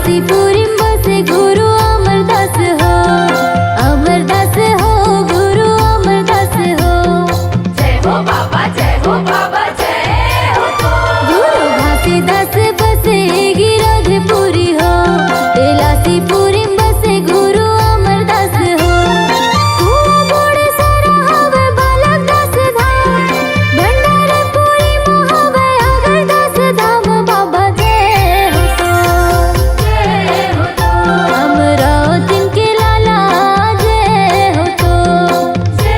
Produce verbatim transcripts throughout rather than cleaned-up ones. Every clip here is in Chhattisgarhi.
सिपुरिम बसे गुरु अमरदास हो, अमरदास हो, गुरु अमरदास हो। जय हो बाबा, जय हो बाबा, जय हो तो। गुरु घासीदास बसे गिरधपुरी हो, तेलासीपुरिम बसे गुरु अमरदास हो। कुआं बोड़ सरा हवे बालक दास धाम, भंडारपुरी म हवे अगरदास धाम। बाबा जय हो तो, जय हो तो। अमरावती के लाला जय हो तो, जय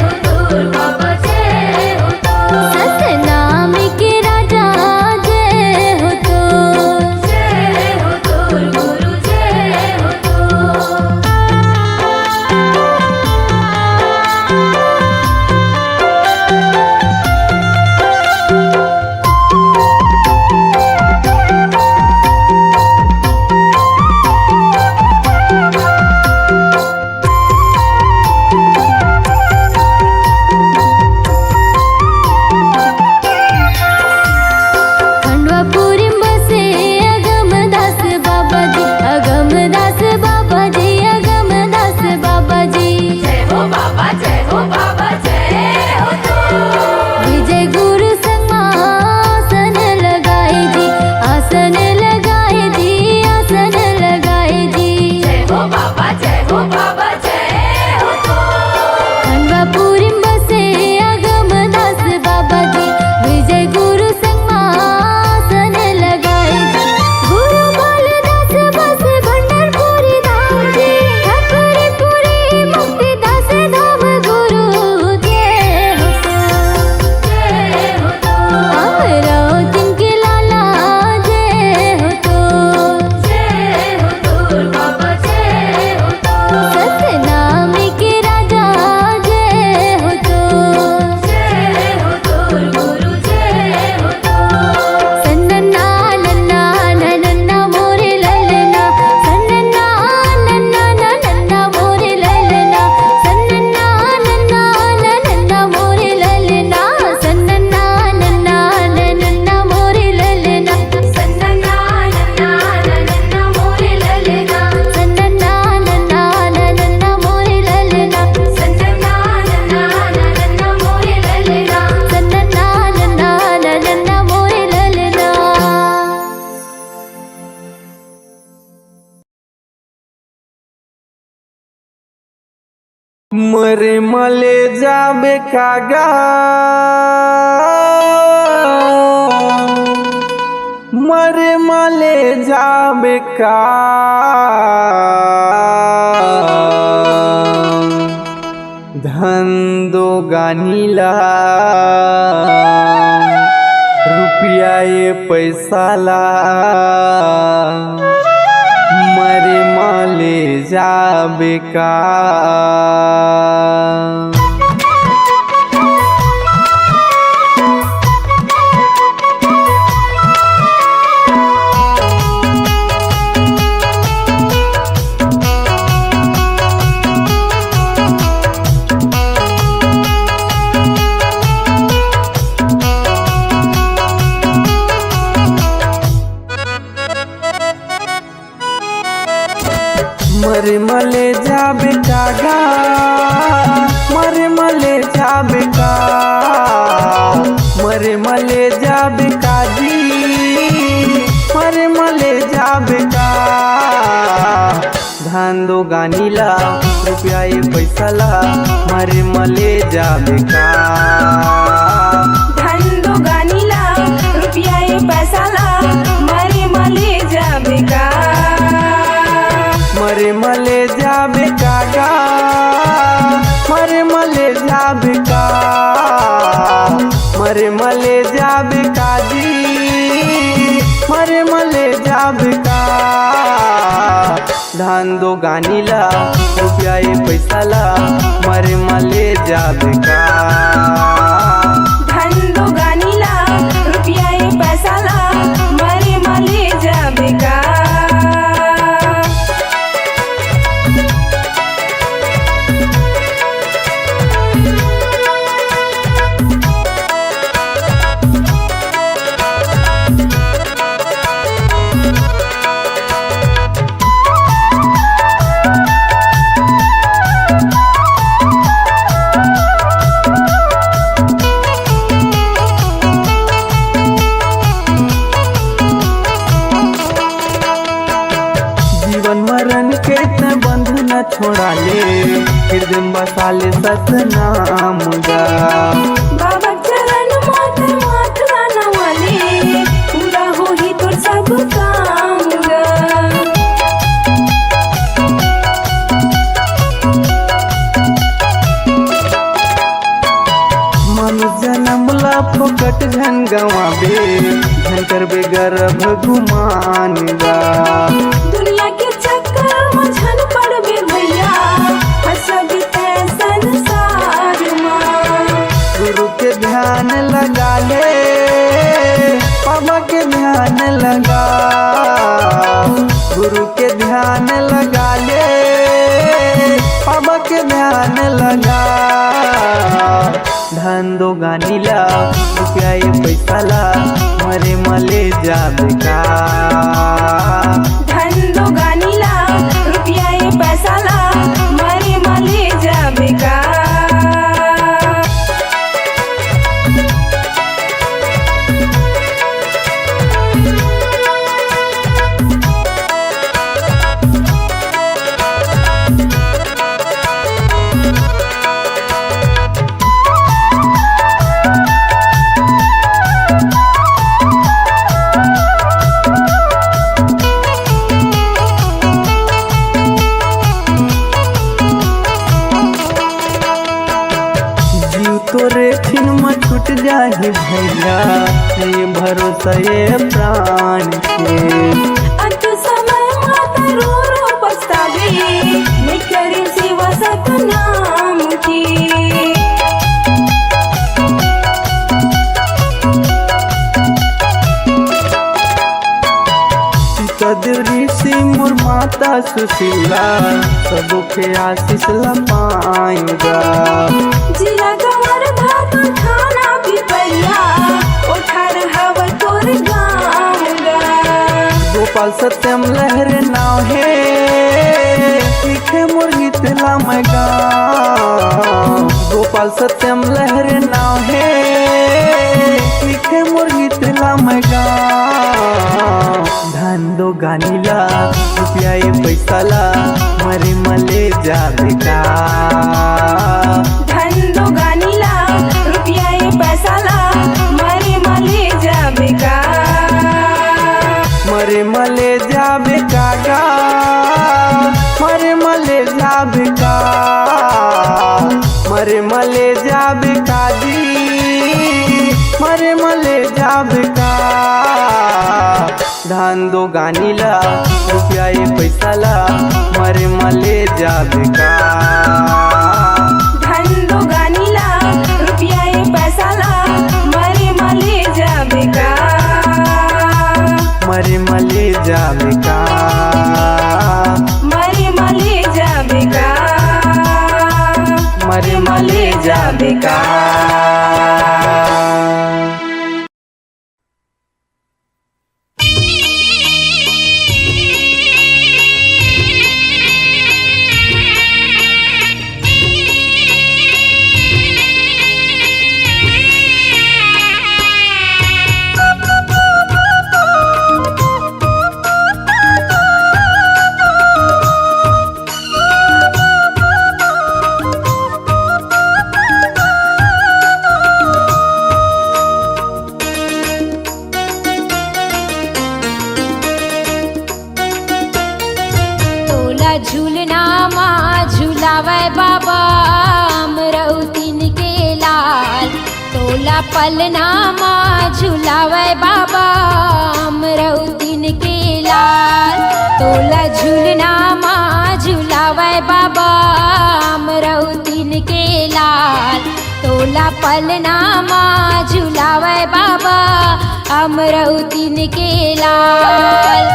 हो तो। बाबा जय हो तो। सतनाम के राजा जय हो तो, जय हो तो। गुरु जय हो तो। खंडवापुरी बसे अगमदास बाबा जी, अगमदास बाबा जी, अगमदास बाबा जी। जय हो बाबा, जय हो बाबा, जय हो तो। विजय गुरु संग मा आसन लगाए जी, आसन लगाए जी, आसन लगाए जी। जय हो बाबा, जय हो बाबा, जय हो तो। खंडवापुरी बसे अगमदास बाबा जी, विजय गुरु संग मा आसन लगाए जी। गुरु बालदास बसे भंडारपुरी धाम जी, ठकुरीपुरी मुक्तिदास धाम। गुरु जय हो तो, जय हो तो। अमरावती के लाला जय हो तो, जय हो तो। बाबा जय हो तो। सतनाम के राजा जय हो तो, जय हो तो। गुरु जय हो तो। सन्नन्ना नन्ना नन्ना मोरे ललना, सन्नन्ना नन्ना नन्ना मोरे ललना, सन्नन्ना नन्ना नन्ना मोरे ललना, सन्नन्ना नन्ना नन्ना मोरे ललना। मरे मले जाबे का गा, मरे मले जाबे का, धन दो गानी ला, रुपया ये पैसा ला, मरे मले जाबे का। मरे मले जाबे का गा, मरे मले जाबे का, मरे मले जाबे का जी, मरे मले जाबे का। धन दो गानी ला, रुपया ये पैसा ला, मरे मले जाबे का। धन दो गानी ला, रुपया ये पैसा ला, मरे मले जाबे का। मरे मले जाबे का गा, मरे मले जाबे का, मरे मले जाबे का जी, मरे मले जाबे का। धन दो गानी ला, रुपया ये पैसा ला, मरे मले जाबे का। धन दो गानी ला, रुपया ये पैसा ला, मरे मले जाबे का। छोड़ा ले, हृदय में बसा ले सतनाम गा। बाबा चरण माथे माथ नवा ले, पूरा होही तोर सब काम गा। मनुष्य जन्म ला फोकट झन गवाबे, झन करबे गर्भ गुमान गा। दुनिया के चक्कर म झन पड़बे भैया, फंसबे तै संसार म। गुरु के ध्यान लगा ले, बाबा के ध्यान लगा, गुरु के ध्यान लगा ले, बाबा के ध्यान लगा। धन दो गानी ला, रुपया ये पैसा ला, मरे मले जाबे का। धन दो गानी ला, रुपया ये पैसा ला, मरे मले जाबे का। जीव तोरे छिन म छूट जाही भैया, ये भरोसा ये प्राण के। अंत समय माता रो रो पछतावे, मैं करे सेवा सतनाम की। पिता देव ऋषि मोर माता सुशीला, सबके आशीष ला पाएगा। जिला गंवर धाम थाना पिपरिया, ओठार हव तोर गाँव गा। गोपाल सत्यम लहर नाव हे, लिखे मोर गीत ला मैं गाँव। गोपाल सत्यम लहर नाव हे, लिखे मोर गीत ला मैं गाँव। धन दो गानी ला, रुपया ये पैसा ला, मरे मले जाबे का। धन दो गानी ला, रुपया ये पैसा ला, मरे मले जाबे का। मरे मले जाबे का गा, मरे मले जाबे का। मरे मले जाबे का जी, मरे मले जाबे का। धन दो गानी ला, रुपया ये पैसा ला, मरे मले जाबे का। धन दो गानी ला, रुपया ये पैसा ला, मरे मले जाबे का। मरे मले जाबे का। मरे मले जाबे का। मरे मले जाबे का। तोला झूलना मा झुलावय बाबा अमरौतिन के लाल। तोला पलना मा झुलावय बाबा अमरौतिन के लाल। तोला झूलना मा झुलावय बाबा अमरौतिन के लाल। तोला पलना मा झुलावय बाबा अमरौतिन के लाल।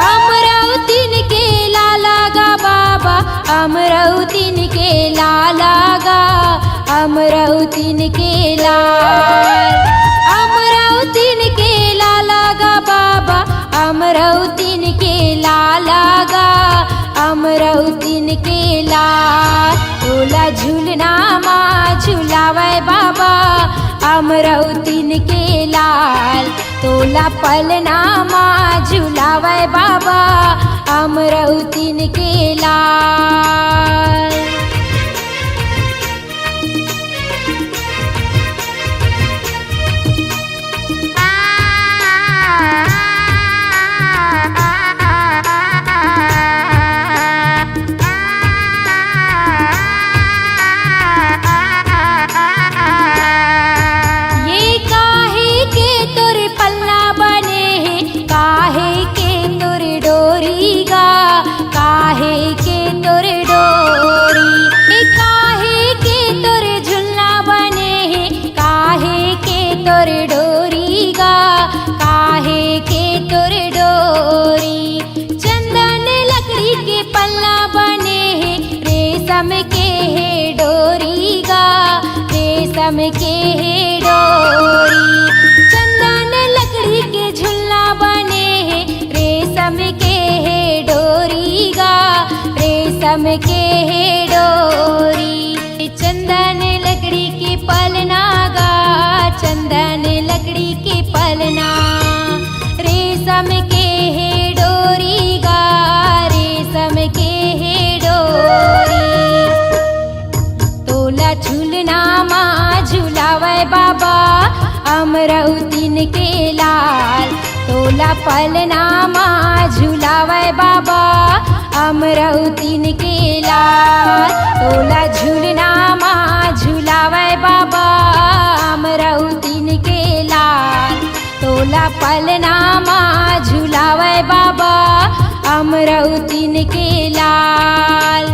अमरौतिन के लाल गा बाबा, अमरौतिन के लाल गा, अमरौतिन के लाल। अमरौतिन के लाल गा बाबा, अमरौतिन के लाल गा, अमरौतिन के लाल। तोला झूलना मा झुलावय बाबा अमरौतिन के लाल। तोला पलना मा झुलावय बाबा अमरौतिन के लाल। ये काहे के तोर पलना बने हे, काहे के तोर डोरी गा, काहे के तोर डोरी, ए काहे के तोर झुलना बने हे, काहे के तोर डोरी गा, काहे के तोर डोरी। चंदन लकड़ी के पलना बने हे, रेशम के हे डोरी गा, रेशम के हे डोरी। चंदन लकड़ी के झुलना बने हे, रेशम के हे डोरी गा, रेशम के हे डोरी। चंदन लकड़ी के पलना गा, चंदन लकड़ी के पलना, रेशम के हे डोरी गा, रेशम के हे डोरी। तोला झुलना मा झुलावय बाबा, अमरौतिन के लाल। तोला पलना मा झुलावय बाबा, अमरौतिन के लाल। तोला झुलना मा झुलावय बाबा, अमरौतिन के लाल। तोला पलना मा झुलावय बाबा, अमरौतिन के लाल।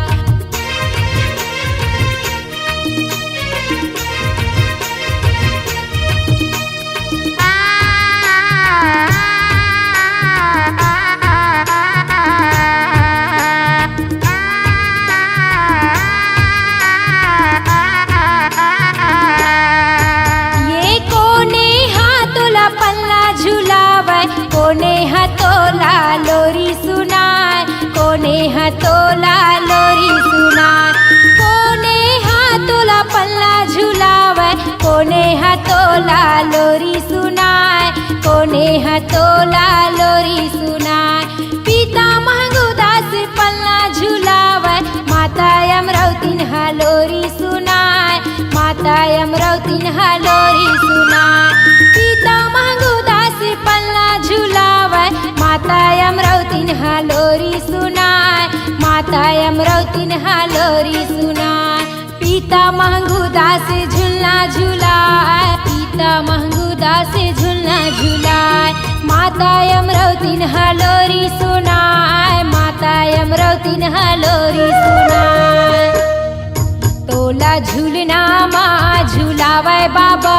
ये कोने हा तोला पलना झुलावय, कोने हा तोला लोरी सुनाय, कोने हा तोला लोरी सुनाय, कोने हा तोला पलना झुलावय, कोने हा तोला लोरी सुनाय, कोने हा तोला लोरी सुनाय। पीता महंगू दास पलना झुलावय, माता अमरौतिन हा लोरी सुनाय, माता अमरौतिन हा लोरी सुनाय। पीता महंगू दास पलना झुलावय, माता अमरौतिन हा लोरी सुनाय, माता अमरौतिन हा लोरी सुनाय। पीता महंगू दास झुलना झुलाय, पीता महंगू दास झुलना झुलाय। माता अमरौतिन हा लोरी सुनाय, माता अमरौतिन हा लोरी सुनाय। तोला झुलना मा झुलावय बाबा,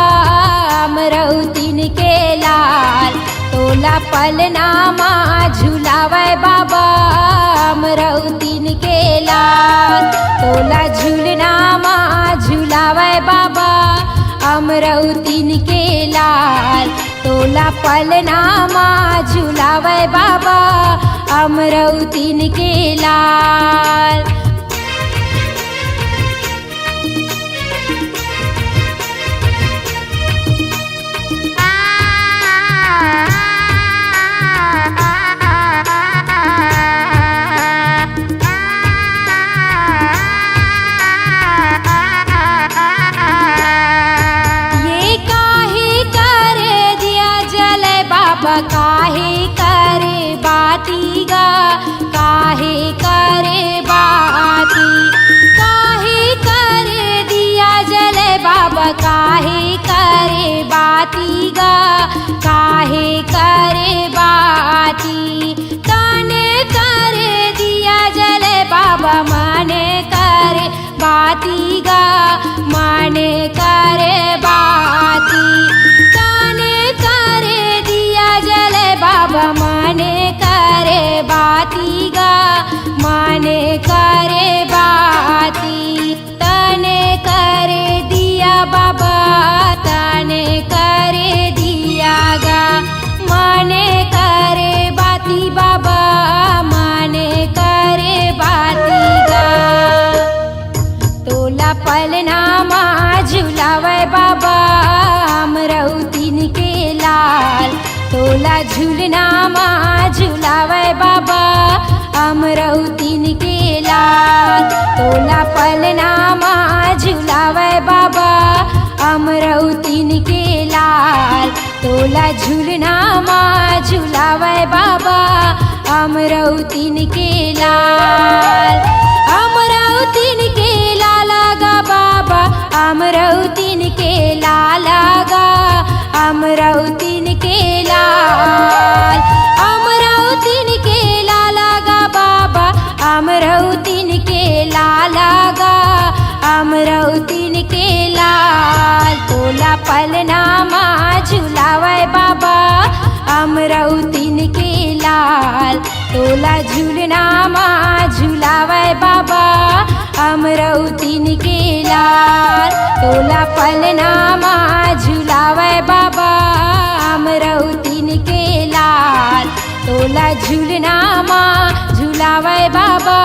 अमरौतिन के लाल। तोला पलना मा झुलावय बाबा, अमरौतिन के लाल। तोला झुलना मा झुलावय बाबा, अमरौतिन के लाल। तोला पलना मा झुलावय बाबा, अमरौतिन के लाल। ये काहे करे दिया जलय बाबा, काहे करे बाती गा, काहे करे बाती, काहे करे दिया जलय बाबा, काहे करे बाती गा, काहे करे बाती। तने करे दिया जलय बाबा, मने करे बाती गा, मने करे बाती। तने करे दिया जलय बाबा, मने करे बाती गा, मने करे बाती। तने करे दिया बाबा, तने करे दिया गा, मने करे बाती बाबा, मने करे बाती गा। तोला पलना मा झुलावय बाबा, अमरौतिन के लाल। तोला झुलना मा झुलावय बाबा, अमरौतिन के लाल, तोला पलना मा झुलावय बाबा, अमरौतिन के लाल। तोला झुलना मा झुलावय बाबा, अमरौतिन के लाल। अमरौतिन के लाल गा बाबा, अमरौतिन के लाल गा, अमरौतिन के लाल। अमरौतिन के लाल गा बाबा, अमरौतिन के लाल गा, अमरौतिन के लाल। तोला पलना मा झुलावय बाबा, अमरौतिन के लाल। तोला झुलना मा झुलावय बाबा, अमरौतिन के लाल। तोला पलना मा झुलावय बाबा, अमरौतिन के लाल। तोला झुलना मा झुलावय बाबा,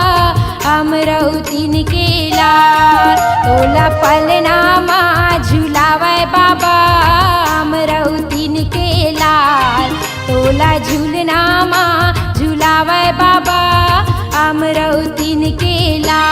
अमरौतिन के लाल। तोला पलना मा झुलावय बाबा, अमरौतिन के लाल। तोला झुलना मा झुलावय बाबा, अमरौतिन के लाल।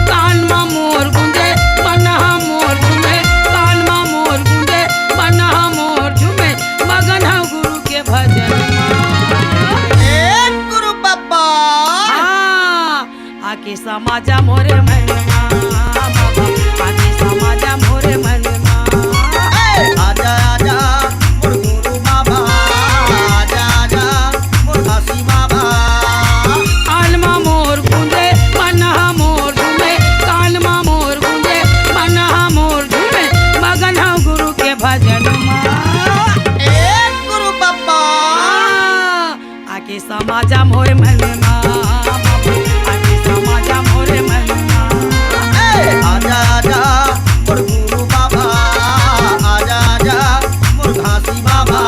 कान मा मोर गूंजे, मन हा मोर झूमे, कान मा मोर गूंजे, मन हा मोर झूमे, मगन हंव गुरु के भजन मा। ए गुरु बाबा। हाँ, आके समा जा मोरे मन मा, बाबा, आके समा जा मोरे मन मा। ए, आजा, आजा, मोर गुरु बाबा, आजा, आजा, मोर घासी बाबा। कान मा मोर गूंजे, मन हा मोर झूमे, कान मा मोर गूंजे, मन हा मोर झूमे, मगन हंव गुरु के भजन मा। ए गुरु बाबा। आके समा जा मोर मन मा, आके समा जा मोर मन मा। ए, आजा, आजा, मोर गुरु बाबा, आजा, आजा, मोर घासी बाबा।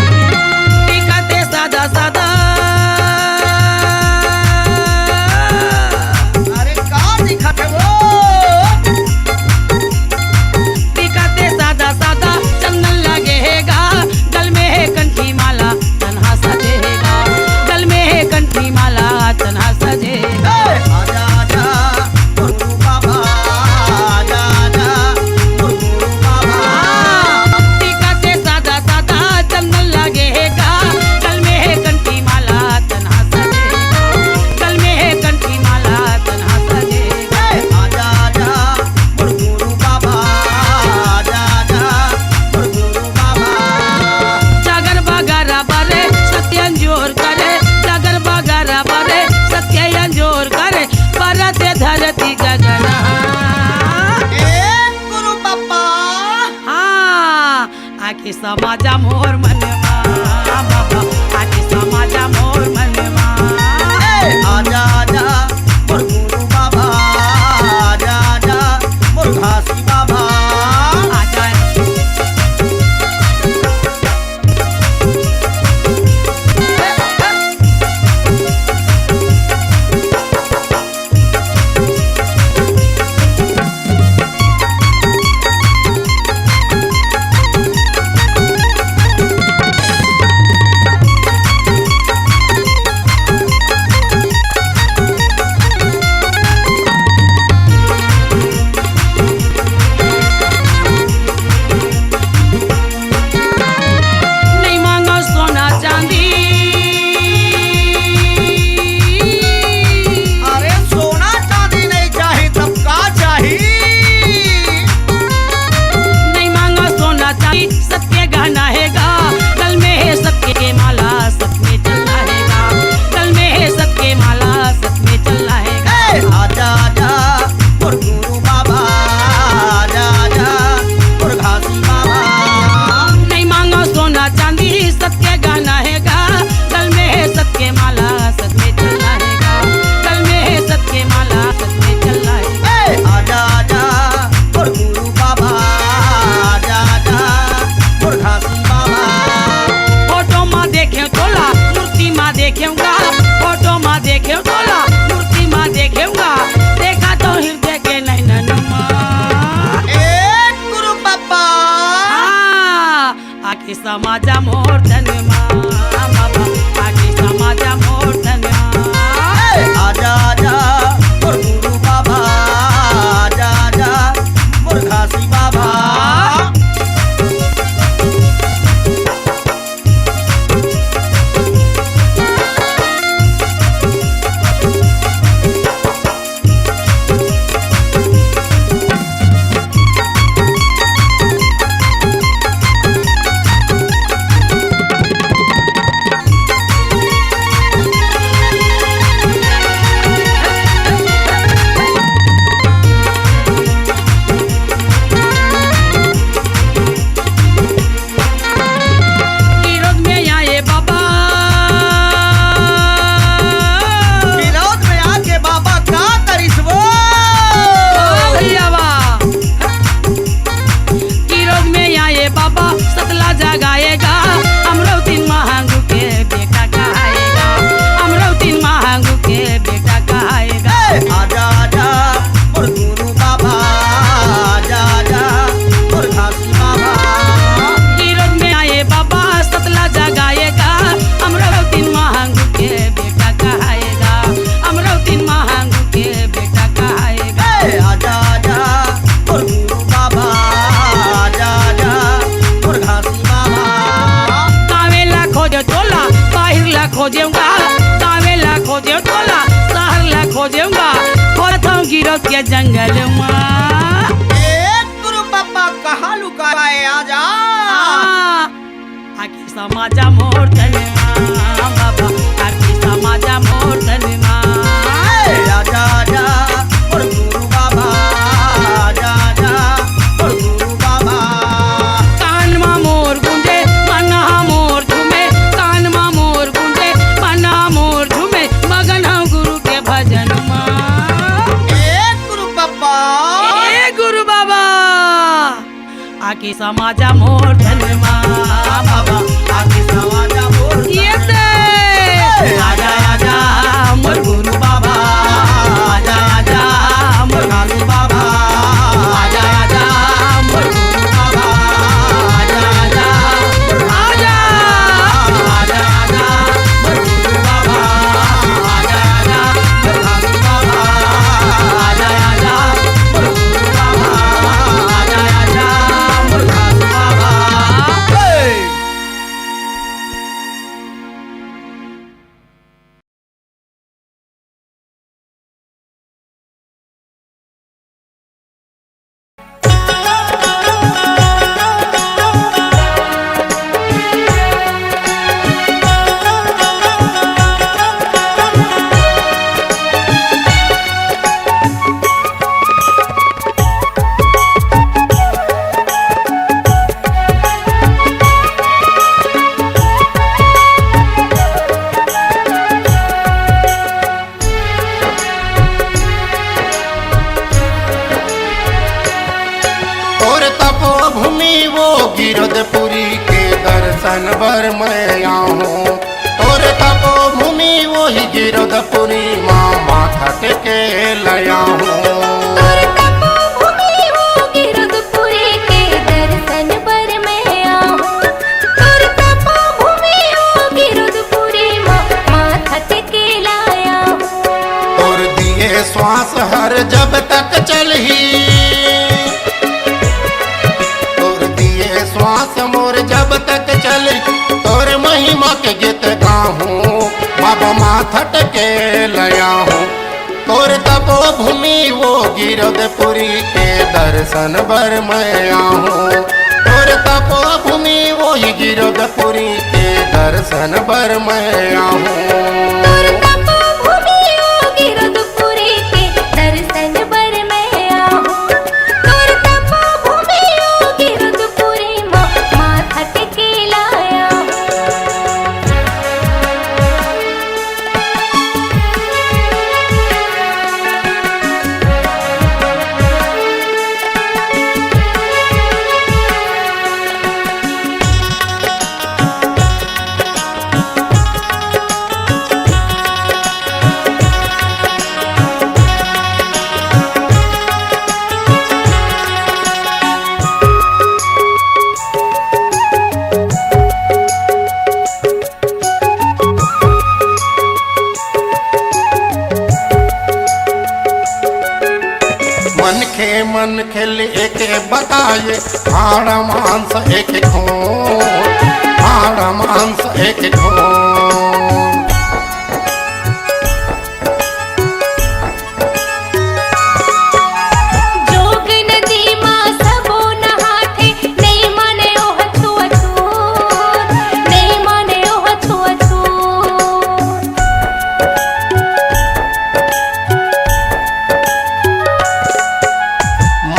दिखत हे सादा सादा। अरे का दिखत हे वो? दिखत हे सादा सादा, चंदन लगे हे गा, गल में हे कंठी माला, तनहा सजे हे गा, गल में हे कंठी माला, तनहा सजे हे गा। ए, आजा, आजा, मोर गुरु बाबा, आजा, आजा, मोर गुरु बाबा। हाँ, टीका ते सादा सादा चंदन लगे हे गा, गल में हे कंठी माला तनहा सजे हे गा, गल में हे कंठी माला तनहा सजे हे गा। ए, आजा, आजा, मोर गुरु बाबा, आजा, आजा, मोर गुरु बाबा। जागर बगरा बरे सत्य अंजोर करे, जागर बगरा बरे सत्य अंजोर करे, परत धरती गगन। ए गुरु बाबा। हाँ, आके समा जा मोर मन मा, बाबा, आके समा जा मोर मन मा। ए, आजा, आजा, मोर गुरु बाबा, आजा, आजा, मोर घासी बाबा। आजा। आके समा जा मोर तन मा, बाबा, आके समा जा मोर तन मा। ए, आजा, आजा, मोर गुरु बाबा, आजा, आजा, मोर घासी बाबा। गिरौद में आए बाबा। गिरौद में आके बाबा का करिस वो? वाह भैया वाह। गिरौद में आए बाबा, सतला जगाएगा, अमरौतिन महांगू के बेटा कहाएगा, अमरौतिन महांगू के बेटा कहाएगा। ए, आजा, आजा, मोर गुरु बाबा, आजा, आजा, मोर घासी बाबा। गिरौद में आए बाबा, सतला जगाएगा, अमरौतिन महांगू के बेटा कहाएगा, अमरौतिन महांगू के बेटा कहाएगा। ए, आजा, आजा, मोर गुरु बाबा, आजा, आजा, मोर घासी बाबा। गाँवे ला खोजे तोला, बाहिर ला खोजेंगा, गाँवे ला खोजे तोला, शहर ला खोजेंगा, खोजत हूँ गिरौद के जंगल मा। ए गुरु बाबा, कहाँ लुकाए, आजा। हाँ, आके समा जा मोर तन मा, बाबा, आके समा जा मोर तन मा। ए, आजा, आजा, मोर गुरु बाबा, आजा, आजा, मोर गुरु बाबा। कान मा मोर गूंजे, मन हा मोर झूमे, कान मा मोर गूंजे, मन हा मोर झूमे, मगन हूँ गुरु के भजन मा। ए गुरु बाबा। ए गुरु बाबा। आके समा जा मोर तन मा, बाबा, आके समा जा मोर तन मा। ये दे। आजा, आजा, मोर गुरु बाबा, आजा, आजा, मोर घासी बाबा, आजा, आजा, मोर गुरु बाबा, आजा, आजा, मोर आजा। आजा, आजा, मोर गुरु बाबा, आजा, आजा, मोर घासी बाबा, आजा, आजा, मोर गुरु बाबा, आजा, आजा, मोर घासी बाबा। हे! तोर तपोभूमि वो गिरौदपुरी के दर्शन बर मैं आहूँ। तोर तपोभूमि वोही गिरौदपुरी माँ, माथा टेके ल आहूँ। तोर तपोभूमि वो गिरौदपुरी के दर्शन बर मैं आहूँ। तोर तपोभूमि वो गिरौदपुरी माँ, माथा टेके ल आहूँ। तोर दिए श्वास हर जब तक चलही, तोर दिए श्वास मोर जब तक चलही, तोर महिमा के गीत गाहूँ, बाबा माथा टेके ल आहूँ। तोर तपोभूमि वो गिरौदपुरी के दर्शन बर मैं आहूँ। तोर तपोभूमि वोही गिरौदपुरी के दर्शन बर मैं आहूँ। तोर तपोभूमि वो गिरौदपुरी के दर्शन बर मैं आहूँ। तोर तपोभूमि वो गिरौदपुरी मा, माथा टेके ल आहूँ। खेल एक बताए, हाड़ मांस एक खून, हाड़ मांस एक खून। जोग नदी मा सबो नहाथे, नइ माने ओह छुआछूत, नइ माने ओह छुआछूत।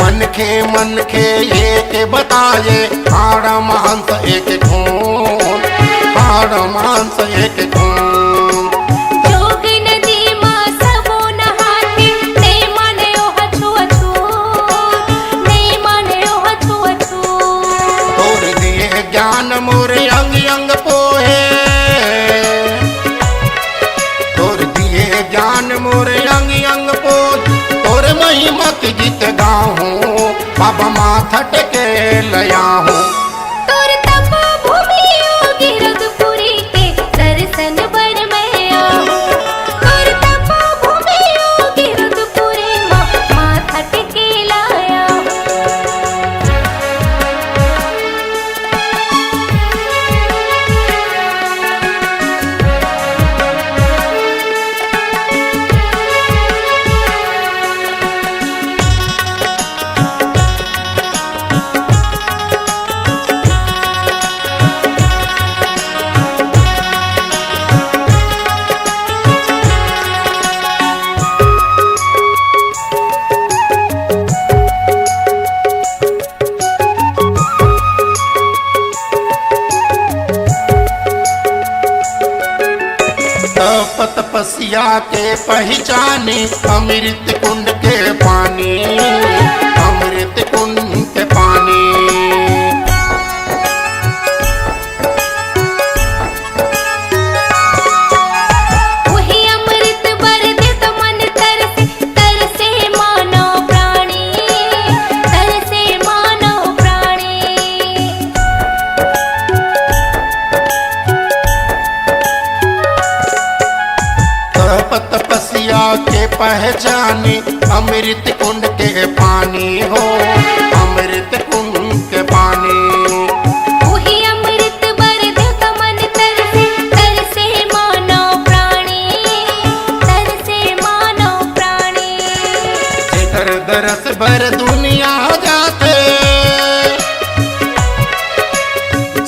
मनखे मनखे एक बताए, हाड़ मांस एक खून, हाड़ मांस एक खून। जोग नदी मा सबो नहाथे, नइ माने ओह छुआछूत, नइ माने ओह छुआछूत। तोर दिए ज्ञान मोर अंग अंग पोहे, तोर दिए ज्ञान मोर अंग अंग पोहे, तोर महिमा के गीत गाहूँ, बाबा माथा टेके लयाहूँ। तोर तपोभूमि ओ गिरधपुरी के दर्शन बर मैं आहूँ। तोर तपोभूमि ओ गिरधपुरी मा माथा टेके लयाहूँ। तप तपस्या के पहिचानी, अमृत कुंड के पानी, अमृत कुंड के पानी। उही अमृत बर देत मन तरसे, तरसे मानव प्राणी, तरसे मानव प्राणी। तप तपस्या के पहिचानी, अमृत कुंड के पानी हो, अमृत कुंड के पानी। उही अमृत बर देत मन तरसे, तरसे मानव प्राणी, तरसे मानव प्राणी। जेकर दरस बर दुनिया जाथे,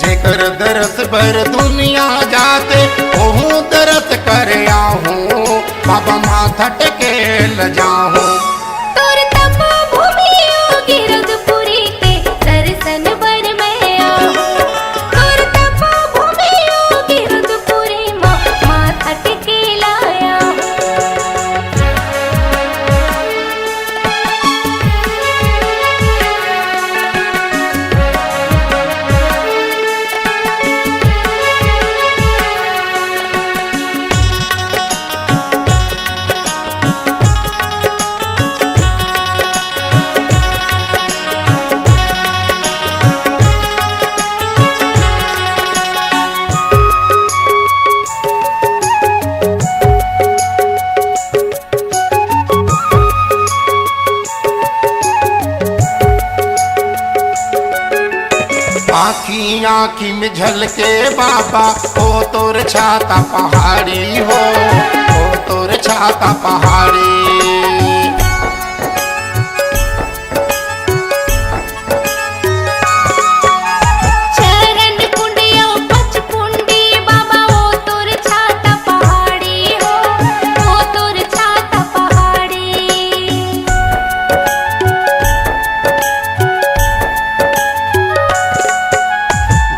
जेकर दरस बर दुनिया जाथे, ओहू दरस कर आहूँ, बाबा माथा टेके लजाहूँ। तोर तपोभूमि ओ गिरधपुरी के दर्शन बर मैं आहूँ। तोर तपोभूमि ओ गिरधपुरी मा माथा टेके लयाहूँ। आँखी आँखी में झलके बाबा, ओ तोर छाता पहाड़ी हो, ओ तोर छाता पहाड़ी। चरण कुंड अउ पचकुंडी बाबा, ओ तोर छाता पहाड़ी हो, ओ तोर छाता पहाड़ी।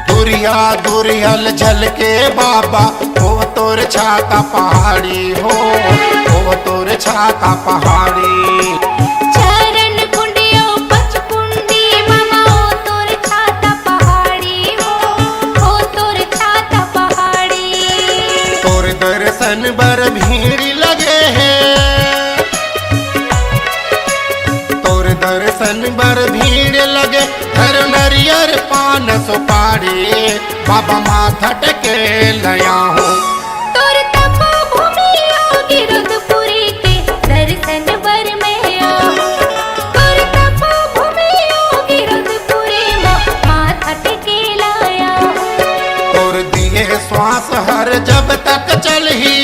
दुरिया दुरिया ले झलके बाबा, ओ तोर छाता पहाड़ी हो, ओ तोर छाता पहाड़ी। चरण कुंड अउ पचकुंडी बाबा, ओ तोर छाता पहाड़ी हो, ओ तोर छाता पहाड़ी। तोर दर्शन बर भीड़ लगे हे, तोर दर्शन बर भीड़ लगे, धर नरियर पान सुपारी, बाबा माथा टेके लयाहूँ। तोर तपोभूमि ओ गिरधपुरी के दर्शन बर मैं आहूँ। तोर तपोभूमि तोर दिए श्वास हर जब तक चलही,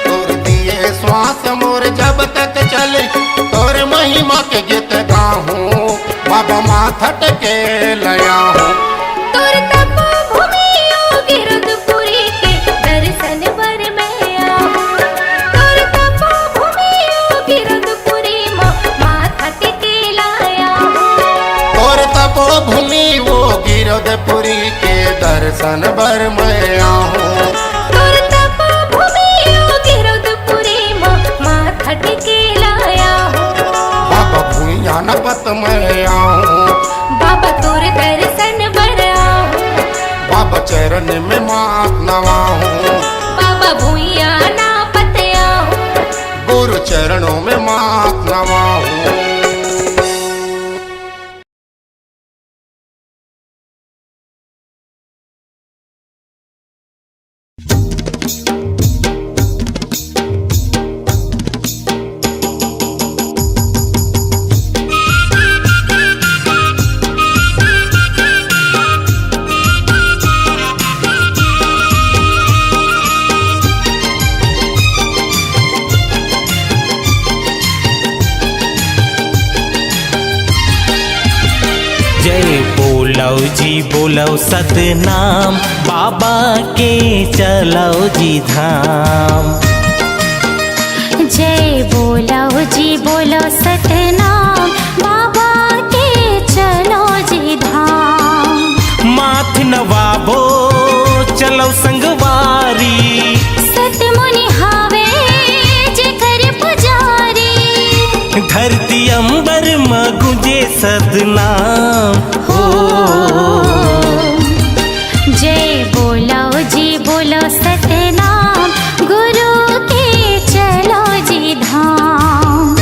तोर दिए श्वास मोर जब तक चलही, तोर महिमा के गीत गाहूँ, बाबा माथ टेके लयाहूँ। तोर तपोभूमि ओ गिरौदपुरी के दर्शन बर मैं आहूँ। तोर तपोभूमि ओ गिरौदपुरी म माथा टेके लयाहूँ। तोर तपोभूमि ओ गिरौदपुरी के दर्शन बर मैं आहूँ। तोर तपोभूमि ओ गिरौदपुरी म माथा टेके लयाहूँ। बाबा भुइयां न पत मैं आहूँ। बाबा तोर दर्शन बर आहूँ। बाबा चरण में माथ नवाहूँ। बाबा भुइयां न पत आहूँ। गुरु चरणों में माथ नवाहूँ। जय बोलो जी बोलो सतनाम, बाबा के चलो जी धाम। जय बोलो जी बोलो सतनाम, बाबा के चलो जी धाम। माथ नवाबो चलो संगवारी। सतमुनि हावे जेकर पुजारी। धरती अंबर म गूंजे सतनाम हो। जय बोलो जी बोलो सतनाम, गुरु के चलो जी धाम।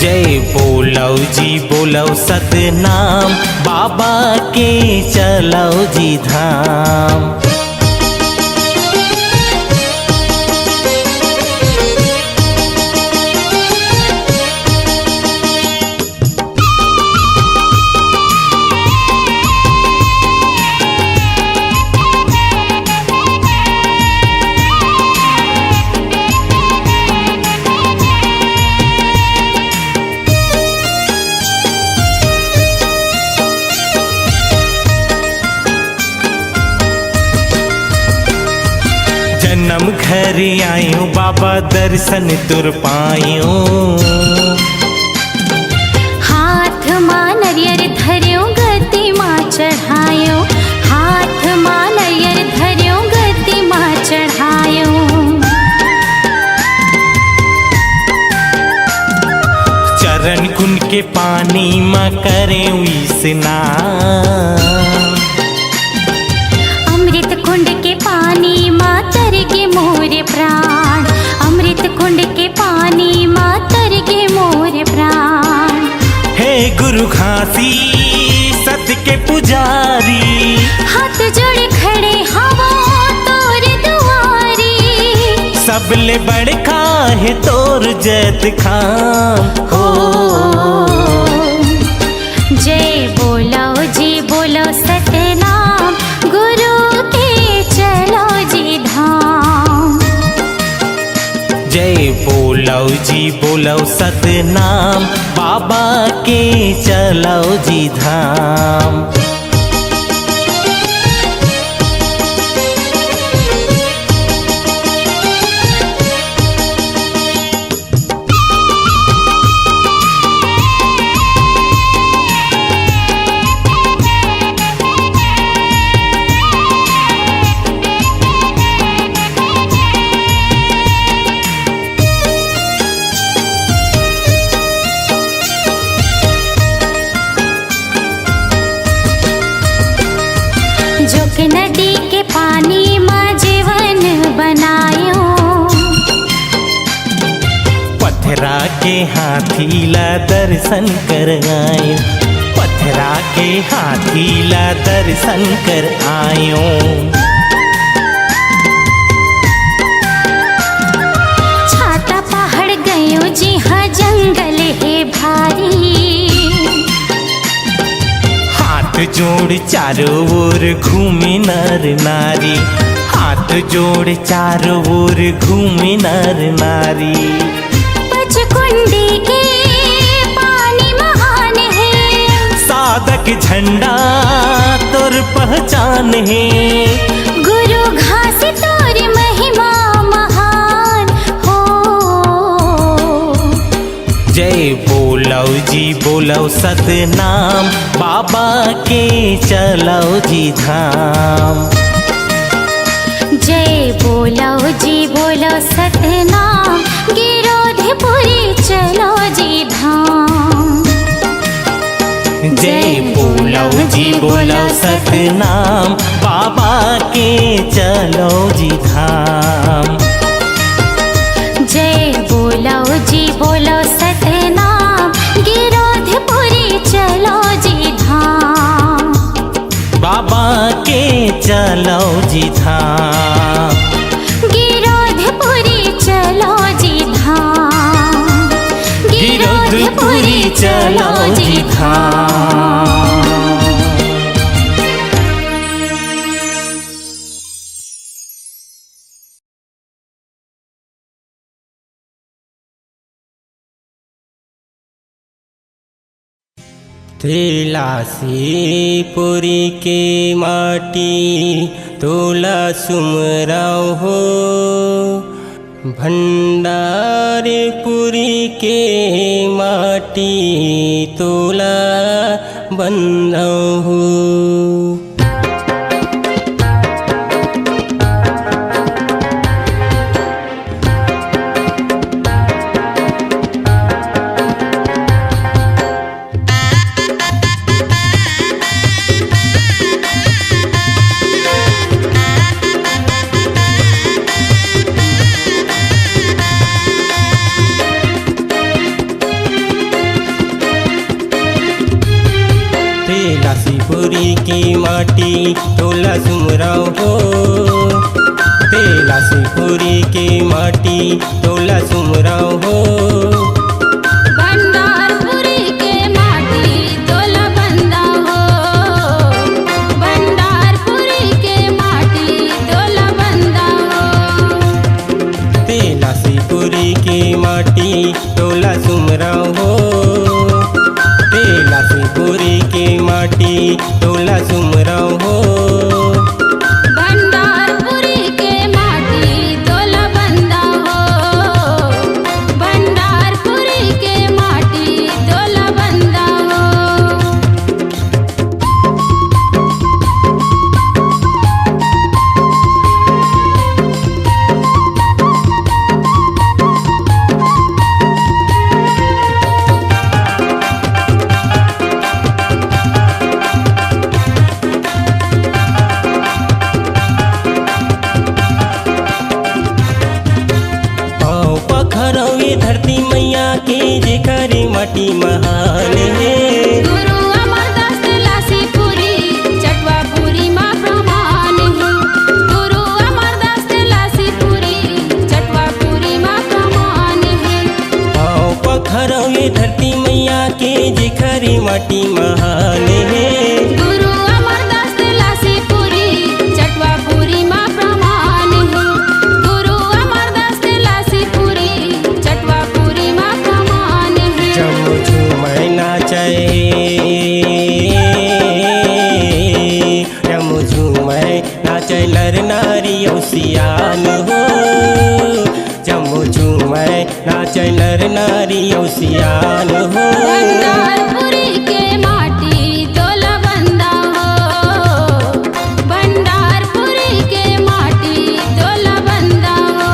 जय बोलो जी बोलो सतनाम, बाबा के चलो जी धाम। जनम घर आयो बाबा, दर्शन तोर पायो। हाथ मा नरियर धर्यो, गद्दी मा चढ़ायो। हाथ मा नरियर धर्यो, गद्दी मा चढ़ायो। चरण कुंड के पानी मा करेंव स्नान। अमृत कुंड के पानी मा तर गे मोर प्राण। अमृत कुंड के पानी मा तर गे मोर प्राण। हे गुरु घासी सत के पुजारी। हाथ जोड़े खड़े हवों तोर दुआरी। सबले बड़का हे तोर जैत खाम हो। जय बोलो जी बोलो सतनाम, गुरु के चलो जी धाम। जय बोलो जी बोलो सतनाम, बाबा के चलो जी धाम। जोक नदी के पानी मा जीवन बनायो। पथरा के हाथी ला दर्शन कर आयो। पथरा के हाथी ला दर्शन कर आयो। छाता पहाड़ गयो जी हाँ जंगल हे भारी। हाथ जोड़ चारों ओर घूमे नर नारी, हाथ जोड़ चारों ओर घूमे नर नारी। पचकुंडी के पानी महान हे, सादक झंडा तोर पहचान हे। गुरु घास तोर महिमा महान हो। जय बोलो जी बोलो सतनाम, बाबा के चलो जी धाम। जय बोलो जी बोलो सतनाम, गिरोधपुरी चलो जी धाम। जय बोलो जी बोलो सतनाम, बाबा के चलो जी धाम। जय बोलो जी बोलो सतनाम, गिरोधपुरी चलो जी धाम। बाबा के चलो जी धाम। गिरोधपुरी चलो जी धाम। गिरोधपुरी चलो जी धाम। तेला से पुरी के माटी तोला सुमराव हो, भंडारपुरी के माटी तोला बंदव हो। तेला सिपुरी के माटी तोला सुमराव हो, तेला सिपुरी के माटी तोला सुमराव हो। भंडारपुरी के माटी तोला बंदा हो, भंडारपुरी के माटी तोला बंदा हो। तेला सिपुरी के माटी तोला सुमराव हो, तेला सिपुरी के माटी तोला सुमराव हो। भंडारपुरी के माटी तोला बंदा हो, भंडारपुरी के माटी तोला बंदा हो। पाँव पखरव ये धरती मैया के, जेकर माटी महान हे। गुरु अमरदास तेला सिपुरी, चटवापुरी मा प्रमाण हे। गुरु अमरदास तेला सिपुरी, चटवापुरी मा प्रमाण हे। पाँव पखरव ये धरती मैया के, जेकर माटी महान हे। गुरु अमरदास तेला सिपुरी, चटवापुरी मा प्रमाण हे। गुरु अमरदास तेला सिपुरी, चटवापुरी मा प्रमाण हे। जम्मो झूमय नाचय, जम्मो झूमय नाचय नर नारी अउ सियान हो। जम्मो झूमय नाचय नर नारी अउ सियान हो। भंडारपुरी के माटी तोला बंदा हो, भंडारपुरी के माटी तोला बंदा हो।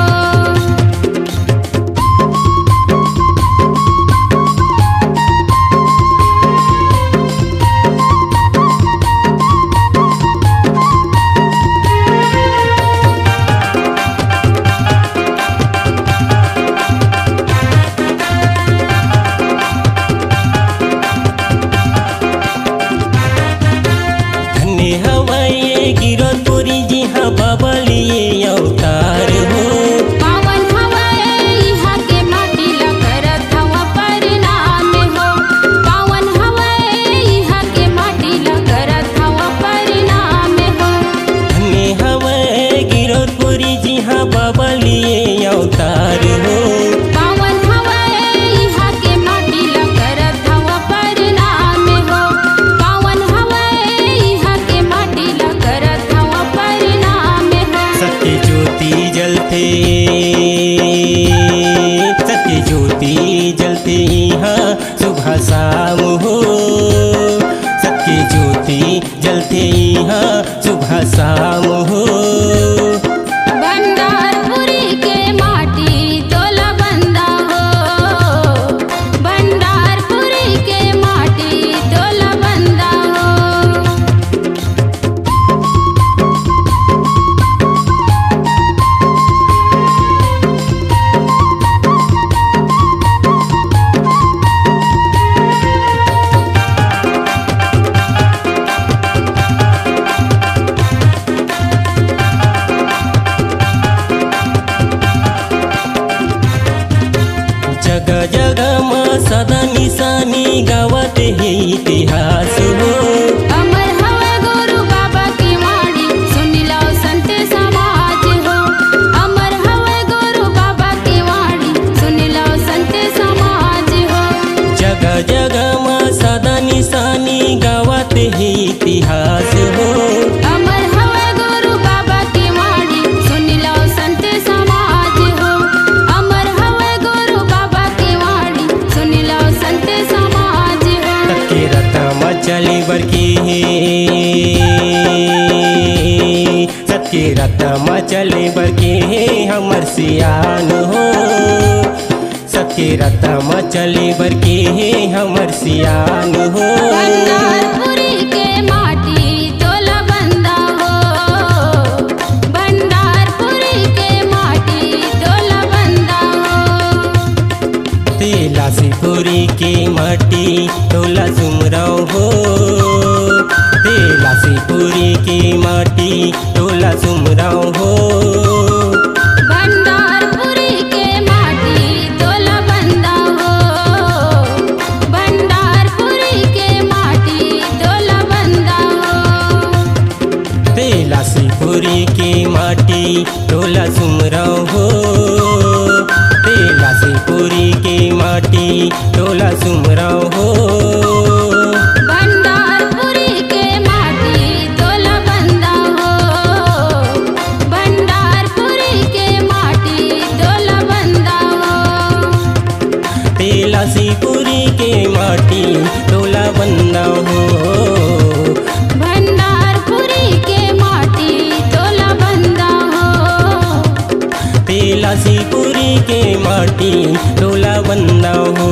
धन्य हवय ये गिरौदपुरी जिहाँ बाबा लिए अवतार हो। पावन हवय इहाँ के माटी ला करत हवँ प्रणाम हो। पावन हवय इहाँ के माटी ला करत जलथे इहाँ सुबह शाम हो। भंडारपुरी के माटी तोला बंदा हो, भंडारपुरी के माटी तोला बंदा हो। जगह जगह म सदा निशानी गावत हे इतिहास हो। अमर हवय गुरु बाबा के वाणी, सुन लव संत समाज हो। अमर हवय गुरु बाबा के वाणी, सुन लव संत समाज हो। जगह जगह म सदा निशानी गावत हे इतिहास हो। अमर हवय गुरु बाबा के वाणी, सुन लव संत समाज हो। अमर हवय गुरु बाबा के वाणी, सुन लव संत समाज हो। सत के रथ म चले बर के हे, सत के रथ म चले बर के हे हमर सियान हो। सत के रथ म चले बर के हे हमर सियान हो। भंडारपुरी के माटी तोला बंदा हो, भंडारपुरी के माटी तोला बंदा हो। तेलासीपुरी के माटी तोला सुमरव हो, तेलासीपुरी के माटी तोला सुमरव हो। भंडारपुरी के माटी तोला बंदा हो, भंडारपुरी के माटी तोला बंदा हो। तेलासीपुरी के माटी तोला सुमरव हो, तेलासीपुरी के माटी तोला सुमरव हो। भंडारपुरी के माटी तोला बंदा हो, भंडारपुरी के माटी तोला बंदा हो। तेलासीपुरी के माटी तोला बंदा हो, भंडारपुरी के माटी तोला बंदा हो। तेलासीपुरी के माटी तोला बंदा हो।